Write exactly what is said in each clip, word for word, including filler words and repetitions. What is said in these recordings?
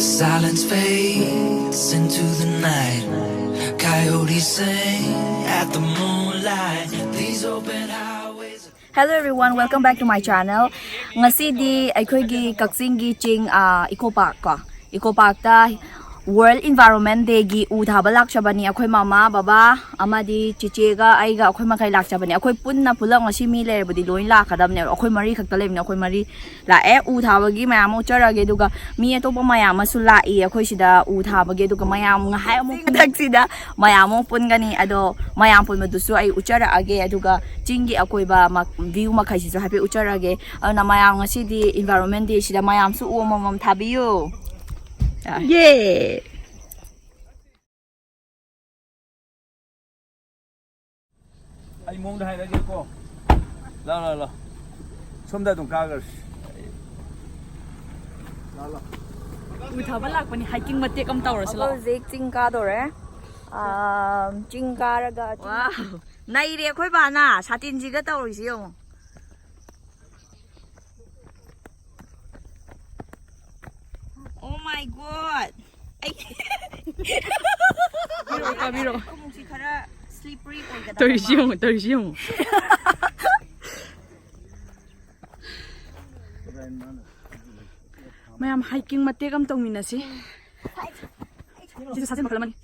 Silence fades into the night. Coyotes sing at the moonlight. These open highways. Hello everyone, welcome back to my channel. ꯉꯁꯤꯗꯤ ꯑꯩꯈꯣꯏꯒꯤ ꯀꯛꯆꯤꯡꯒꯤ ꯆꯤꯡ, ꯑꯥ, eco park ꯀꯣ, eco ꯄꯥꯔꯛꯇ World Environment Dayꯒꯤ ꯎ ꯊꯥꯕ ꯂꯥꯛꯆꯕꯅꯤ꯫ ꯑꯩꯈꯣꯏ ꯃꯃꯥ, ꯕꯕꯥ ꯑꯃꯗꯤ ꯆꯤꯆꯦꯒ ꯑꯩꯒ, ꯑꯩꯈꯣꯏ ꯃꯈꯩ ꯂꯥꯛꯆꯕꯅꯦ꯫ ꯑꯩꯈꯣꯏ ꯄꯨꯟꯅ ꯄꯨꯂꯞ ꯉꯁꯤ ꯃꯤ ꯂꯩꯔꯕꯗꯤ ꯂꯣꯏ ꯂꯥꯛꯀꯗꯕꯅꯦꯕ꯫ ꯑꯩꯈꯣꯏ ꯃꯔꯤ ꯈꯛꯇ ꯂꯩꯕꯅꯦ, ꯑꯩꯈꯣꯏ ꯃꯔꯤ ꯂꯥꯛꯑꯦ꯫ ꯎ ꯊꯥꯕꯒꯤ ꯃꯌꯥꯝ ꯑꯃ ꯎꯠꯆꯔꯛꯑꯒꯦ, ꯑꯗꯨꯒ ꯃꯤ ꯑꯇꯣꯞꯄ ꯃꯌꯥꯝ ꯑꯃꯁꯨ ꯂꯥꯛꯏ ꯑꯩꯈꯣꯏ ꯁꯤꯗ ꯎ ꯊꯥꯕꯒꯤ꯫ ꯑꯗꯨꯒ ꯃꯌꯥꯝ ꯉꯥꯏꯍꯥꯛ ꯑꯃꯨꯛ ꯃꯊꯛꯁꯤꯗ ꯃꯌꯥꯝ ꯑꯃꯨꯛ ꯄꯨꯟꯒꯅꯤ꯫ ꯑꯗꯣ ꯃꯌꯥꯝ ꯄꯨꯟꯕꯗꯨꯁꯨ ꯑꯩ ꯎꯠꯆꯔꯛꯑꯒꯦ, ꯑꯗꯨꯒ ꯆꯤꯡꯒꯤ ꯑꯀꯣꯏꯕ ꯃꯛ-, view ꯃꯈꯩꯁꯤꯁꯨ ꯍꯥꯏꯐꯦꯠ ꯎꯠꯆꯔꯛꯑꯒꯦ꯫ ꯑꯗꯨꯅ ꯃꯌꯥꯝ ꯉꯁꯤꯗꯤ Environment Day ꯁꯤꯗ ꯃꯌꯥꯝꯁꯨ ꯎ ꯑꯃꯃꯝ ꯊꯥꯕꯤꯌꯨ꯫ ꯌꯦ! ꯑꯩ ꯃꯑꯣꯡꯗ ꯍꯥꯏꯔꯒꯦꯀꯣ꯫ ꯂꯥꯎ, ꯂꯥꯎ, ꯂꯥꯎ꯫ ꯁꯣꯝꯗ ꯑꯗꯨꯝ ꯀꯥꯈ꯭ꯔꯁꯤ꯫ ꯂꯥꯎ, ꯂꯥꯎ꯫ ꯎ ꯊꯥꯕ ꯂꯥꯛꯄꯅꯤ, hiking ꯃꯇꯦꯛ ꯑꯃ ꯇꯧꯔꯁꯤ ꯑꯩꯈꯣꯏ ꯂꯥꯛꯑꯣ꯫ ꯍꯧꯖꯤꯛ ꯆꯤꯡ ꯀꯥꯗꯣꯔꯦ꯫ ꯑꯥ, ꯆꯤꯡ ꯀꯥꯔꯒ ꯆꯤꯡ ꯋꯥꯎ! ꯅꯩꯔꯦ ꯑꯩꯈꯣꯏ ꯕꯥꯅ ꯁꯥꯇꯤꯟꯁꯤꯒ ꯇꯧꯔꯤꯁꯤ ꯌꯦꯡꯉꯣ꯫ Oh my God! ꯑꯩ ꯀꯥꯕꯤꯔꯛꯑꯣ, ꯀꯥꯕꯤꯔꯛꯑꯣ꯫ ꯈꯣꯡꯎꯞꯁꯤ ꯈꯔ slippery ꯑꯣꯏꯒꯗꯕ ꯇꯧꯔꯤꯁꯤ ꯃꯥꯜꯂꯦ꯫ ꯌꯦꯡꯉꯨ, ꯇꯧꯔꯤꯁꯤ ꯌꯦꯡꯉꯨ꯫ ꯃꯌꯥꯝ hiking ꯃꯇꯦꯛ ꯑꯃ ꯇꯧꯃꯤꯟꯅꯁꯤ꯫ ꯁꯤꯁꯨ ꯁꯥꯖꯦꯜ ꯃꯈꯜ ꯑꯃꯅꯤ꯫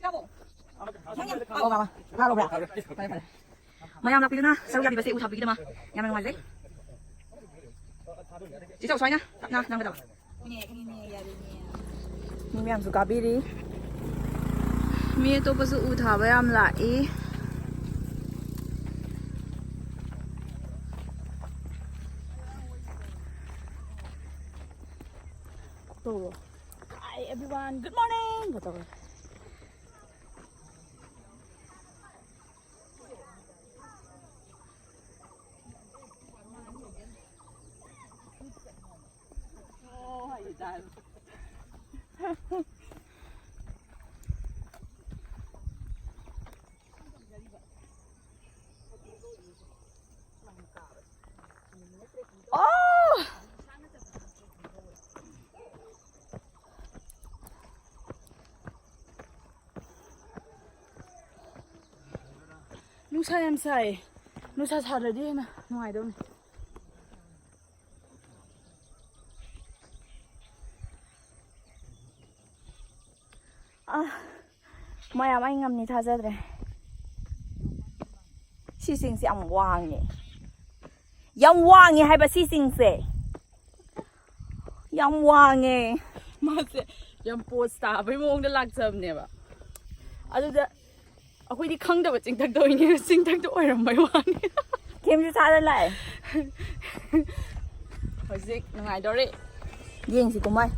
ꯃꯌꯥꯝ ꯂꯥꯛꯄꯤꯗꯨꯅ ꯁꯔꯨꯛ ꯌꯥꯕꯤꯕꯁꯦ ꯎ ꯊꯥꯕꯤꯒꯤꯗꯃꯛ ꯌꯥꯝꯅ ꯅꯨꯡꯉꯥꯏꯖꯩ꯫ ꯆꯦ ꯆꯧ ꯁ꯭ꯋꯥꯏꯅ ꯇꯞꯅ ꯅꯝꯒꯗꯕ꯫ ꯃꯤ ꯃꯌꯥꯝꯁꯨ ꯀꯥꯕꯤꯔꯤ꯫ ꯃꯤ ꯑꯇꯣꯞꯄꯁꯨ ꯎ ꯊꯥꯕ ꯌꯥꯝ ꯂꯥꯛꯏ꯫ ꯇꯧꯔꯣ꯫ Hi everyone, good morning ꯒ ꯇꯧꯔꯦ꯫ ꯑꯣ! ꯅꯨꯡꯁꯥ ꯌꯥꯝ ꯁꯥꯏ꯫ ꯅꯨꯡꯁꯥ ꯁꯥꯗ꯭ꯔꯗꯤ ꯍꯦꯟꯅ ꯅꯨꯡꯉꯥꯏꯗꯧꯅꯤ꯫ ꯑ, ꯃꯌꯥꯝ ꯑꯩ ꯉꯝꯅꯤ ꯊꯥꯖꯗ꯭ꯔꯦ꯫ ꯁꯤꯁꯤꯡꯁꯦ ꯌꯥꯝ ꯋꯥꯡꯉꯦ꯫ ꯌꯥꯝ ꯋꯥꯡꯉꯦ ꯍꯥꯏꯕ ꯁꯤꯁꯤꯡꯁꯦ꯫ ꯌꯥꯝ ꯋꯥꯡꯉꯦ꯫ ꯃꯥꯁꯦ ꯌꯥꯝ ꯄꯣꯁ ꯇꯥꯕꯩ ꯃꯑꯣꯡꯗ ꯂꯥꯛꯆꯕꯅꯦꯕ꯫ ꯑꯗꯨꯗ ꯑꯩꯈꯣꯏꯗꯤ ꯈꯪꯗꯕ ꯆꯤꯡꯊꯛꯇ ꯑꯣꯏꯅꯤ, ꯆꯤꯡꯊꯛꯇ ꯑꯣꯏꯔꯝꯕꯩ ꯋꯥꯅꯤ꯫ ꯀꯦꯝꯁꯨ ꯊꯥꯗ ꯂꯥꯛꯑꯦ꯫ ꯍꯧꯖꯤꯛ ꯅꯨꯡꯉꯥꯏꯗꯧꯔꯤ꯫ ꯌꯦꯡꯁꯤ ꯀꯨꯝꯍꯩ꯫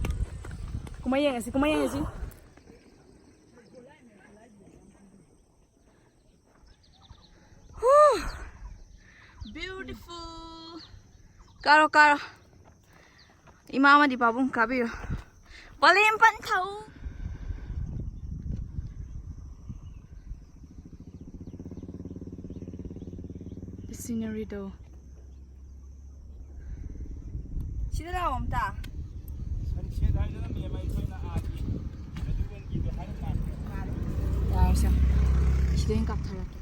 ꯀꯨꯝꯍꯩ ꯌꯦꯡꯉꯁꯤ, ꯀꯨꯝꯍꯩ ꯌꯦꯡꯉꯁꯤ꯫ Beautiful. ꯀꯥꯔꯣ, ꯀꯥꯔꯣ꯫ ꯏꯃꯥ ꯑꯃꯗꯤ ꯄꯥꯕꯨꯡ ꯀꯥꯕꯤꯌꯨ꯫ ꯄꯂꯦꯝ ꯄꯟꯊꯧ꯫ ꯁꯤꯅꯔꯤꯗꯣ꯫ ꯁꯤꯗ ꯂꯥꯛꯑꯣ ꯑꯝꯇ꯫ ꯁꯟꯁꯦꯠ ꯍꯥꯏꯗꯅ ꯃꯦꯝ ꯑꯩꯈꯣꯏꯅ ꯑꯥꯒꯤ ꯃꯗꯨꯒꯤ ꯍꯥꯏꯔ ꯃꯥꯜꯂꯦ꯫ ꯌꯥꯔꯦꯁꯦ꯫ ꯁꯤꯗ ꯑꯣꯏꯅ ꯀꯥꯞꯊꯔꯛꯀꯦ꯫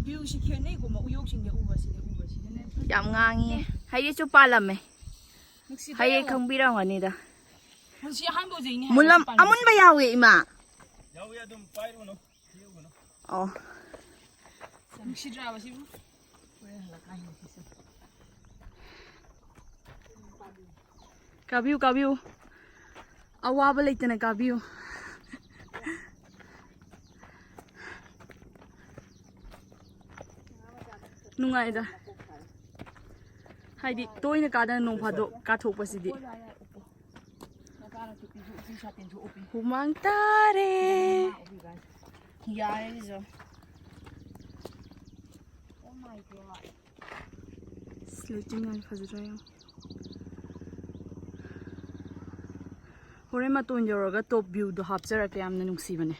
ꯚ꯭ꯌꯨꯁꯤ ꯈꯦꯠꯅꯩꯀꯣ, ꯃ-, ꯎꯌꯣꯛꯁꯤꯡꯗ ꯎꯕꯁꯤꯗ ꯎꯕꯁꯤꯗꯅꯦ꯫ ꯌꯥꯝ ꯉꯥꯡꯉꯤ꯫ ꯍꯩꯔꯤꯠꯁꯨ ꯄꯥꯜꯂꯝꯃꯦ꯫ ꯅꯨꯡꯁꯤꯗ꯭ꯔꯥ ꯍꯩꯔꯤꯠ ꯌꯦꯡꯉꯣ꯫ ꯈꯪꯕꯤꯔꯝꯒꯅꯤꯗ꯫ ꯅꯨꯡꯁꯤ ꯑꯍꯥꯟꯕ ꯎꯖꯩꯅꯦ ꯍꯥꯏꯕ ꯃꯨꯜꯂꯝ-, ꯁꯤ ꯄꯥꯝꯃꯤꯁꯦ꯫ ꯑꯃꯨꯟꯕ ꯌꯥꯎꯋꯦ, ꯏꯃꯥ꯫ ꯌꯥꯎꯋꯤ, ꯑꯗꯨꯝ ꯄꯥꯏꯔꯨꯅꯨ, ꯍꯦꯛꯎꯒꯅꯨ꯫ ꯑꯣ꯫ ꯅꯨꯡꯁꯤꯗ꯭ꯔꯥꯕ ꯁꯤꯕꯨ? ꯍꯣꯔꯦꯟ ꯍꯜꯂꯛꯀꯥꯟꯗ ꯌꯦꯡꯁꯤ꯫ ꯀꯥꯕꯤꯌꯨ, ꯀꯥꯕꯤꯌꯨ꯫ ꯑꯋꯥꯕ ꯂꯩꯇꯅ ꯀꯥꯕꯤꯌꯨ꯫ ꯅꯨꯡꯉꯥꯏꯗ꯫ ꯍꯥꯏꯗꯤ ꯇꯣꯏꯅ ꯀꯥꯗꯅ ꯅꯣꯡ ꯐꯥꯗꯣꯛ ꯀꯥꯊꯣꯛꯄꯁꯤꯗꯤ꯫ ꯍꯨꯃꯥꯡ ꯇꯥꯔꯦ꯫ ꯌꯥꯔꯦ ꯁꯤꯁꯨ꯫ ꯑꯁ, ꯂꯩꯆꯤꯟ ꯌꯥꯝ ꯐꯖꯗ꯭ꯔꯥ ꯌꯦꯡꯉꯣ꯫ ꯍꯣꯔꯦꯟ ꯃꯇꯣꯟ ꯌꯧꯔꯒ ꯇꯣꯞ ꯚ꯭ꯌꯨꯗꯣ ꯍꯥꯞꯆꯔꯛꯀꯦ, ꯌꯥꯝꯅ ꯅꯨꯡꯁꯤꯕꯅꯦ꯫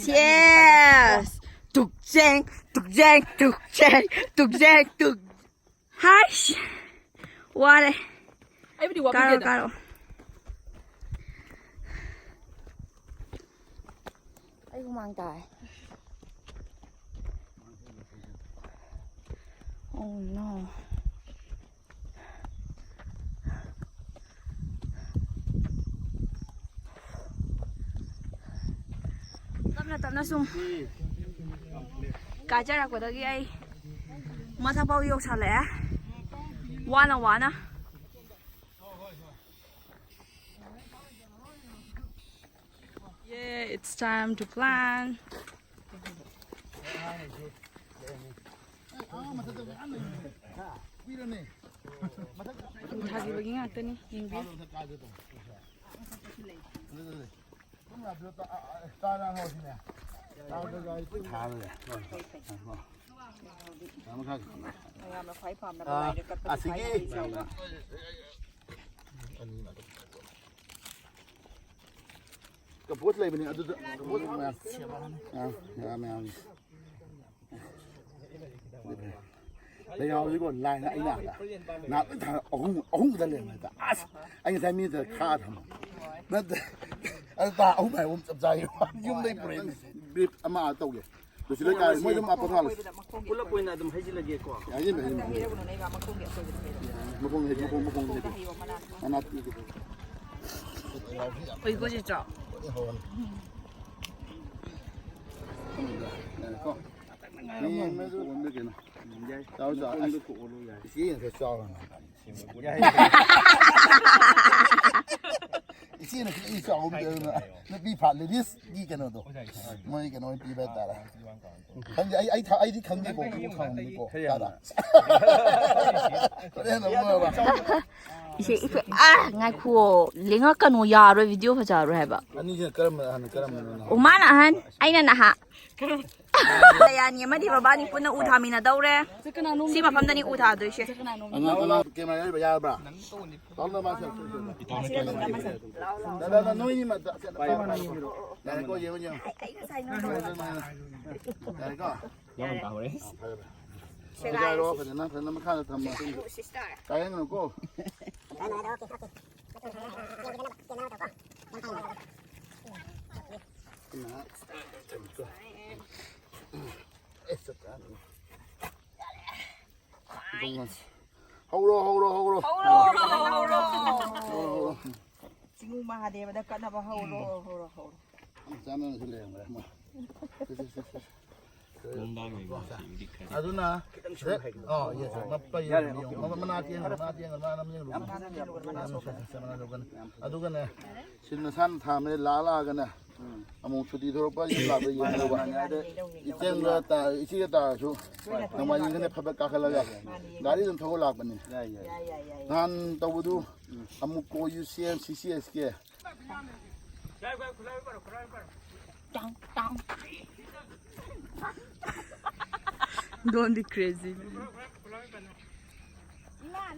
ꯁꯦꯁ! ꯇꯨꯛꯆꯦꯡ, ꯇꯨꯛꯆꯦꯡ, ꯇꯨꯛꯆꯦꯡ, ꯇꯨꯛꯆꯦꯡ, ꯇꯨꯛ-, ꯍꯥꯏꯁ! ꯋꯥꯔꯦ꯫ ꯑꯩꯕꯨꯗꯤ ꯀꯥꯔꯣ, ꯋꯥꯕꯤꯗꯦꯗ꯫ ꯀꯥꯔꯣ꯫ ꯑꯩ ꯍꯨꯃꯥꯡ ꯇꯥꯏ꯫ Oh no. ꯇꯞꯅ ꯇꯞꯅ ꯁꯨꯝ ꯀꯥꯖꯔꯛꯄꯗꯒꯤ ꯑꯩ ꯃꯊꯛ ꯐꯥꯎ ꯌꯧꯁꯜꯂꯛꯑꯦ, ꯋꯥꯅ ꯋꯥꯅ꯫ Yeah, it's time to plant. ꯊꯥꯈꯤꯕꯒꯤ ꯉꯥꯛꯇꯅꯤ, ꯌꯦꯡꯕꯤꯌꯨ꯫ ꯃꯌꯥꯝꯅ ꯈ꯭ꯋꯥꯏ ꯄꯥꯝꯅꯕ ꯑꯥ, ꯂꯥꯏꯗ ꯀꯠꯄꯗꯤ ꯑꯁꯤꯒꯤ ꯊꯥꯏ ꯍꯥꯏꯕ ꯏꯆꯥꯎꯅ꯫ ꯀꯝꯄꯣꯁ ꯂꯩꯕꯅꯦ ꯑꯗꯨꯗ꯫ ꯀꯝꯄꯣꯁ ꯃꯌꯥꯝ꯫ ꯑꯥ, ꯃꯌꯥꯝ, ꯃꯌꯥꯝ꯫ ꯂꯩꯍꯥꯎꯁꯤꯀꯣ ꯂꯥꯏꯅ ꯑꯩꯅ ꯅꯍꯥꯟ ꯂꯣꯏ ꯊꯥ-, ꯑꯍꯨꯝ, ꯑꯍꯨꯝ ꯈꯛꯇ ꯂꯩꯔꯝꯃꯦ ꯍꯦꯛꯇ꯫ ꯑꯁ! ꯑꯩ ꯉꯁꯥꯏ ꯃꯤꯗ ꯈꯥ ꯊꯝꯃꯣ꯫ ꯅꯠꯇꯦ꯫ ꯑꯗꯨ ꯇꯥ ꯑꯍꯨꯝ ꯍꯥꯏꯕ ꯑꯃ ꯆꯞ ꯆꯥꯏ꯫ ꯌꯨꯝꯗꯩ ꯄꯨꯔꯛꯏꯅꯦ꯫ ꯕ꯭ꯔꯤꯐ ꯑꯃ ꯇꯧꯒꯦ꯫ ꯂꯣꯏꯁꯤꯜꯂ ꯇꯥꯔꯦ꯫ ꯃꯣꯏ ꯑꯗꯨꯝ ꯄꯣꯊꯥꯍꯜꯂꯁꯤ꯫ ꯄꯨꯂꯞ ꯑꯣꯏꯅ ꯑꯗꯨꯝ ꯍꯩꯖꯤꯜꯂꯒꯦꯀꯣ꯫ ꯍꯩꯖꯤꯜꯂꯣ, ꯍꯩꯖꯤꯜꯂꯣ꯫ ꯃꯈꯣꯡ ꯍꯩ-, ꯃꯈꯣꯡ, ꯃꯈꯣꯡ ꯍꯩꯖꯤꯜꯂꯣ꯫ ꯃꯅꯥ ꯄꯤꯒꯦ꯫ ꯑꯩꯈꯣꯏ ꯀꯣ ꯆꯤꯆꯥ꯫ ꯌꯥꯔꯦꯀꯣ꯫ ꯌꯦꯡꯕꯗ ꯑꯣꯟꯕ ꯀꯩꯅꯣ꯫ ꯆꯥꯎ, ꯆꯥꯎ꯫ ꯑꯁ, ꯏꯆꯦꯅ ꯈꯔ ꯆꯥꯎꯔꯝꯃꯦ꯫ ꯏꯆꯦꯅ ꯈꯤꯇꯪ ꯆꯥꯎꯍꯧꯗꯦ ꯑꯗꯨꯅ ꯅꯨꯄꯤ ꯐꯥ-, ꯂꯦꯗꯤꯁꯀꯤ ꯀꯩꯅꯣꯗꯣ꯫ ꯃꯣꯏ ꯀꯩꯅꯣ ꯑꯣꯏꯅ ꯄꯤꯕ ꯍꯥꯏꯇꯥꯔꯦ꯫ ꯈꯪꯗꯦ, ꯑꯩ, ꯑꯩ ꯊ-, ꯑꯩꯗꯤ ꯈꯪꯗꯦꯀꯣ, ꯈꯪꯉꯝꯅꯤꯀꯣ꯫ ꯇꯥꯗ꯫ ꯍꯣꯔꯦꯟ ꯑꯃꯨꯛ ꯍꯥꯏꯔꯕ꯫ ꯏꯆꯦ, ꯏꯐꯦ-, ꯑꯥ, ꯉꯥꯏꯈꯨꯑꯣ꯫ ꯂꯦꯡꯉꯛꯀꯅꯨ, ꯌꯥꯔꯣꯏ, ꯚꯤꯗꯤꯑꯣ ꯐꯖꯔꯣꯏ ꯍꯥꯏꯕ꯫ ꯑꯅꯤꯁꯤꯅ ꯀꯔꯝꯕ ꯑꯍꯟ, ꯀꯔꯝꯕꯅꯣ ꯅꯍꯥꯟ? ꯑꯣ, ꯃꯥꯅ ꯑꯍꯟ, ꯑꯩꯅ ꯅꯍꯥ꯫ ꯂꯌꯥꯅꯤ ꯑꯃꯗꯤ ꯃꯕꯥꯅꯤ ꯄꯨꯟꯅ ꯎ ꯊꯥꯃꯤꯟꯅꯗꯧꯔꯦ꯫ ꯁꯤ ꯃꯐꯝꯗꯅꯤ ꯎ ꯊꯥꯗꯣꯏꯁꯦ꯫ ꯑꯉꯥꯡ, ꯑꯉꯥꯡ ꯀꯦꯃꯦꯔꯥ ꯌꯥꯔꯕ꯭ꯔꯥ? ꯂꯥꯎ, ꯂꯥꯎ, ꯃꯥ ꯁꯦ꯫ ꯂꯥꯎ, ꯂꯥꯎ, ꯅꯣꯏꯅꯤ ꯃꯔꯛꯇ ꯆꯠ-, ꯆꯠ-, ꯌꯥꯔꯦꯀꯣ, ꯌꯦꯡꯉꯣ, ꯌꯦꯡꯉꯣ꯫ ꯑꯩ ꯉꯁꯥꯏ ꯅꯉꯣꯟꯗ ꯌꯥꯔꯦꯀꯣ? ꯌꯥꯔꯦ꯫ ꯑꯥ, ꯐꯔꯦ, ꯐꯔꯦ꯫ ꯐꯖꯔꯣ, ꯐꯖꯅ, ꯐꯖꯅ ꯃꯈꯥꯗ ꯊꯝꯃꯣ꯫ ꯀꯥꯏꯍꯟꯒꯅꯨꯀꯣ꯫ ꯍꯧꯔꯣ, ꯍꯧꯔꯣ, ꯍꯧꯔꯣ꯫ ꯍꯧꯔꯣ, ꯍꯧꯔꯣ, ꯍꯧꯔꯣ꯫ ꯍꯧꯔꯣ, ꯍꯧꯔꯣ꯫ ꯆꯤꯡꯉꯨ ꯃꯍꯥꯗꯦꯕꯗ ꯀꯠꯅꯕ ꯍꯧꯔꯣ, ꯍꯧꯔꯣ, ꯍꯧꯔꯣ꯫ ꯆꯥꯅꯅꯁꯨ ꯂꯩꯔꯝꯈ꯭ꯔꯦ ꯑꯃ꯫ ꯅꯨꯡꯗꯥꯡꯒꯤ ꯃꯥꯁꯤꯕꯨꯗꯤ ꯈꯔ ꯑꯗꯨꯅ ꯈꯤꯇꯪ ꯁꯨꯝ ꯍꯦꯛ ꯑꯣ, yes, sir. ꯃꯄꯩ ꯌꯥꯔꯦ, ꯌꯦꯡꯉꯨ, okay, okay. ꯃꯅꯥ ꯇꯦꯡꯉꯅꯨ, ꯃꯅꯥ ꯇꯦꯡꯉꯅꯨ, ꯃꯅꯥ ꯃꯌꯦꯛ ꯂꯨꯕꯅꯤ꯫ ꯃꯅꯥ ꯇꯦꯡꯉꯅꯨ, ꯃꯅꯥ ꯁꯣꯛꯀꯅꯤ꯫ ꯑꯗꯨꯒꯅꯦ, ꯁꯤ ꯅꯁꯥꯅ ꯊꯥꯝꯃꯦ ꯂꯥꯛꯑ ꯂꯥꯛꯑꯒꯅꯦ, ꯑꯃꯨꯛ ꯁꯨꯇꯤ ꯊꯣꯛꯂꯛꯄ ꯌꯨꯝ ꯂꯥꯛꯄ ꯌꯦꯡꯉꯒ ꯏꯆꯦꯝꯒ ꯇꯥ-, ꯏꯆꯦꯒ ꯇꯥꯔꯁꯨ ꯅꯣꯡꯃꯥꯏꯖꯤꯡ ꯈꯟꯗꯦ ꯐꯕꯠ ꯀꯥꯈꯠꯂꯒ ꯒꯥꯔꯤ ꯑꯗꯨꯝ ꯊꯧꯕ ꯂꯥꯛꯄꯅꯤ꯫ ꯌꯥꯏ, ꯌꯥꯏ, ꯌꯥꯏ꯫ ꯅꯍꯥꯟ ꯇꯧꯕꯗꯨ ꯑꯃꯨꯛ ꯀꯣ ꯌꯨ ꯁꯤ M C C S K. Don't be crazy.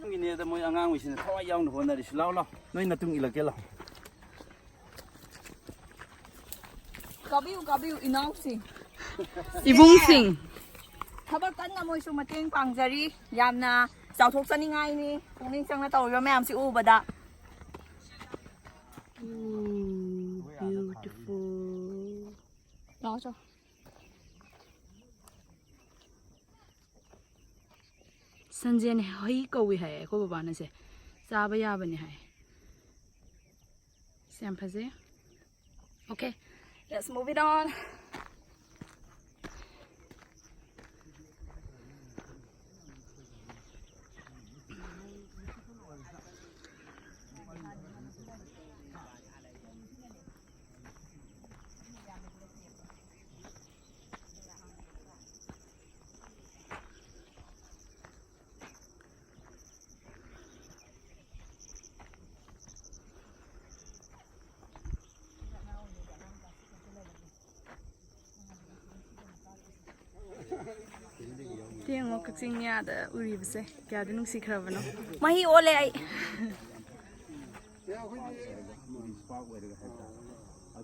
ꯅꯪꯒꯤꯅꯦꯗ ꯃꯣꯏ ꯑꯉꯥꯡꯈꯩꯁꯤꯅ ꯊꯋꯥꯏ ꯌꯥꯎꯅ ꯍꯣꯠꯅꯔꯤꯁꯤ꯫ ꯂꯥꯎ, ꯂꯥꯎ꯫ ꯅꯣꯏ ꯅꯇꯨꯡ ꯏꯜꯂꯛꯀꯦ, ꯂꯥꯎ꯫ ꯀꯥꯕꯤꯌꯨ, ꯀꯥꯕꯤꯌꯨ, ꯏꯅꯥꯎꯁꯤꯡ꯫ ꯏꯕꯨꯡꯁꯤꯡ꯫ ꯊꯕꯛ ꯀꯟꯅ ꯃꯣꯏꯁꯨ ꯃꯇꯦꯡ ꯄꯥꯡꯖꯔꯤ꯫ ꯌꯥꯝꯅ ꯆꯥꯎꯊꯣꯛꯆꯅꯤꯡꯉꯥꯏꯅꯤ ꯄꯨꯛꯅꯤꯡ ꯆꯪꯅ ꯇꯧꯔꯤꯕ ꯃꯌꯥꯝꯁꯤ ꯎꯕꯗ꯫ Ooh, beautiful. ꯂꯥꯛꯑꯣ ꯆꯣ꯫ ꯁꯟꯖꯦꯟ ꯍꯩ ꯀꯧꯏ ꯍꯥꯏ ꯑꯩꯈꯣꯏ ꯕꯕꯥꯅꯁꯦ꯫ ꯆꯥꯕ ꯌꯥꯕꯅꯤ ꯍꯥꯏ꯫ ꯁꯤ ꯌꯥꯝ ꯐꯖꯩ꯫ Okay, let's move it on. ꯌꯦꯡꯉꯣ, ꯀꯛꯆꯤꯡ ꯃꯌꯥꯗ ꯎꯔꯤꯕꯁꯦ ꯀꯌꯥꯗꯤ ꯅꯨꯡꯁꯤꯈ꯭ꯔꯕꯅꯣ꯫ ꯃꯍꯤ ꯑꯣꯜꯂꯦ ꯑꯩ꯫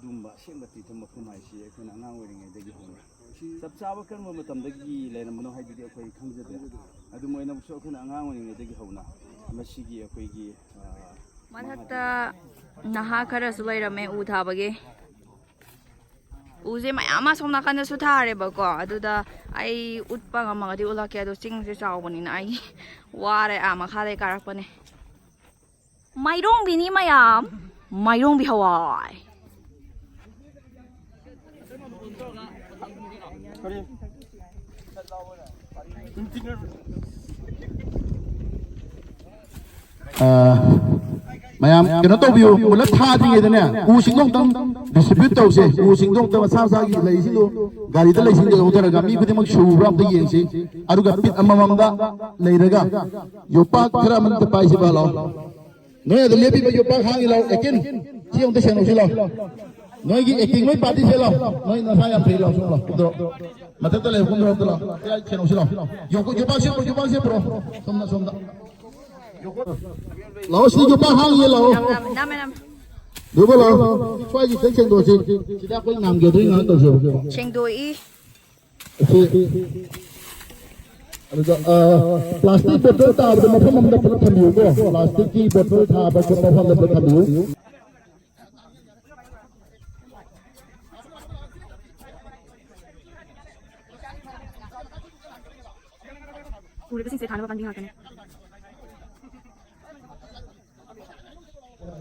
ꯑꯗꯨꯒꯨꯝꯕ ꯑꯁꯦꯡꯕ ꯇꯤꯔꯊ ꯃꯐꯝ ꯍꯥꯏꯁꯤ ꯑꯩꯈꯣꯏꯅ ꯑꯉꯥꯡ ꯑꯣꯏꯔꯤꯉꯩꯗꯒꯤ ꯍꯧꯅ, ꯆꯞ ꯆꯥꯕ ꯀꯔꯝꯕ ꯃꯇꯝꯗꯒꯤ ꯂꯩꯔꯝꯕꯅꯣ ꯍꯥꯏꯗꯨꯗꯤ ꯑꯩꯈꯣꯏ ꯈꯪꯖꯗꯦ꯫ ꯑꯗꯨꯝ ꯑꯣꯏꯅꯃꯛꯁꯨ ꯑꯩꯈꯣꯏꯅ ꯑꯉꯥꯡ ꯑꯣꯏꯔꯤꯉꯩꯗꯒꯤ ꯍꯧꯅ ꯃꯁꯤꯒꯤ ꯑꯩꯈꯣꯏꯒꯤ, ꯑ, ꯃꯊꯛꯇ ꯅꯍꯥ ꯈꯔꯁꯨ ꯂꯩꯔꯝꯃꯦ ꯎ ꯊꯥꯕꯒꯤ꯫ ꯎꯁꯦ ꯃꯌꯥꯝ ꯑꯃ ꯁꯣꯝ ꯅꯥꯀꯟꯗꯁꯨ ꯊꯥꯔꯦꯕꯀꯣ꯫ ꯑꯗꯨꯗ ꯑꯩ ꯎꯠꯄ ꯉꯝꯃꯒꯗꯤ ꯎꯠꯂꯛꯀꯦ꯫ ꯑꯗꯣ ꯆꯤꯡꯁꯦ ꯆꯥꯎꯕꯅꯤꯅ ꯑꯩ ꯋꯥꯔꯦ꯫ ꯑꯥ, ꯃꯈꯥꯗꯩ ꯀꯥꯔꯛꯄꯅꯦ꯫ ꯃꯥꯏꯔꯣꯡꯕꯤꯅꯤ ꯃꯌꯥꯝ, ꯃꯥꯏꯔꯣꯡꯕꯤ ꯍꯋꯥꯏ꯫ ꯑ, ꯃꯌꯥꯝ ꯀꯩꯅꯣ ꯇꯧꯕꯤꯌꯨ, ꯄꯨꯂꯞ ꯊꯥꯗ꯭ꯔꯤꯉꯩꯗꯅꯦ ꯎꯁꯤꯡꯗꯣ ꯑꯝꯇꯪ distribute ꯇꯧꯁꯦ꯫ ꯎꯁꯤꯡꯗꯣ ꯑꯝꯇ ꯃꯁꯥ ꯃꯁꯥꯒꯤ ꯂꯩꯁꯤꯡꯗꯣ ꯒꯥꯔꯤꯗ ꯂꯩꯁꯤꯡꯗꯣ ꯂꯧꯊꯔꯒ ꯃꯤ ꯈꯨꯗꯤꯡꯃꯛ ꯁꯨꯕ꯭ꯔꯥ ꯑꯝꯇ ꯌꯦꯡꯁꯤ꯫ ꯑꯗꯨꯒ ꯄꯤꯠ ꯑꯃꯃꯝꯗ ꯂꯩꯔꯒ ꯌꯣꯄꯥꯛ ꯈꯔ ꯑꯃ ꯑꯝꯇ ꯄꯥꯏꯁꯤ ꯕꯥ ꯂꯥꯎ꯫ ꯅꯣꯏ ꯑꯗꯨ ꯂꯦꯞꯄꯤꯕ ꯌꯣꯄꯥꯛ ꯍꯥꯡꯉꯤ ꯂꯥꯎ꯫ ꯑꯦꯀꯤꯟ, ꯁꯤ ꯑꯃꯨꯛꯇ ꯁꯦꯡꯗꯣꯛꯁꯤ ꯂꯥꯎ꯫ ꯅꯣꯏꯒꯤ acting ꯂꯣꯏ party ꯁꯦ ꯂꯥꯎ꯫ ꯅꯣꯏ ꯅꯁꯥ ꯌꯥꯝ ꯐꯩ ꯂꯥꯎ, ꯁꯣꯝ ꯂꯥꯎ꯫ ꯀꯨꯝꯊꯔꯣ꯫ ꯃꯊꯛꯇ ꯂꯩꯕ ꯀꯨꯝꯊꯔꯣ ꯑꯝꯇ ꯂꯥꯎ꯫ ꯁꯦꯡꯗꯣꯛꯁꯤ ꯂꯥꯎ꯫ ꯌꯣꯄꯥꯛ, ꯌꯣꯄꯥꯛꯁꯦ ꯄꯨꯔꯣ, ꯌꯣꯄꯥꯛꯁꯦ ꯄꯨꯔꯣ꯫ ꯁꯣꯝꯗ, ꯁꯣꯝꯗ꯫ ꯂꯥꯛꯑꯣ, ꯁꯤꯗ ꯌꯣꯄꯥꯛ ꯍꯥꯡꯉꯤꯌꯦ, ꯂꯥꯛꯑꯣ꯫ ꯅꯝꯃꯦ, ꯅꯝꯃꯦ꯫ ꯌꯣꯄꯥꯛ ꯂꯥꯛꯑꯣ꯫ ꯁ꯭ꯋꯥꯏꯒꯤ ꯈꯤꯇꯪ ꯁꯦꯡꯗꯣꯛꯁꯤ꯫ ꯁꯤꯗ ꯑꯩꯈꯣꯏ ꯉꯥꯝꯒꯗꯣꯏ ꯉꯥꯏꯍꯥꯛ ꯇꯧꯁꯦꯕ꯫ ꯁꯦꯡꯗꯣꯛꯏ꯫ ꯑꯁꯤ ꯑꯗꯨꯒ, ꯑ, plastic bottle ꯇꯥꯕꯗ ꯃꯐꯝ ꯑꯃꯗ ꯄꯨꯂꯞ ꯊꯝꯕꯤꯌꯨꯀꯣ꯫ Plastic ꯀꯤ bottle ꯊꯥꯕ ꯈꯣꯠꯄ ꯃꯐꯝꯗ ꯄꯨꯂꯞ ꯊꯝꯕꯤꯌꯨ꯫ ꯎꯔꯤꯕꯁꯤꯡꯁꯦ ꯊꯥꯅꯕ ꯄꯥꯝꯕꯤ ꯉꯥꯛꯇꯅꯦ꯫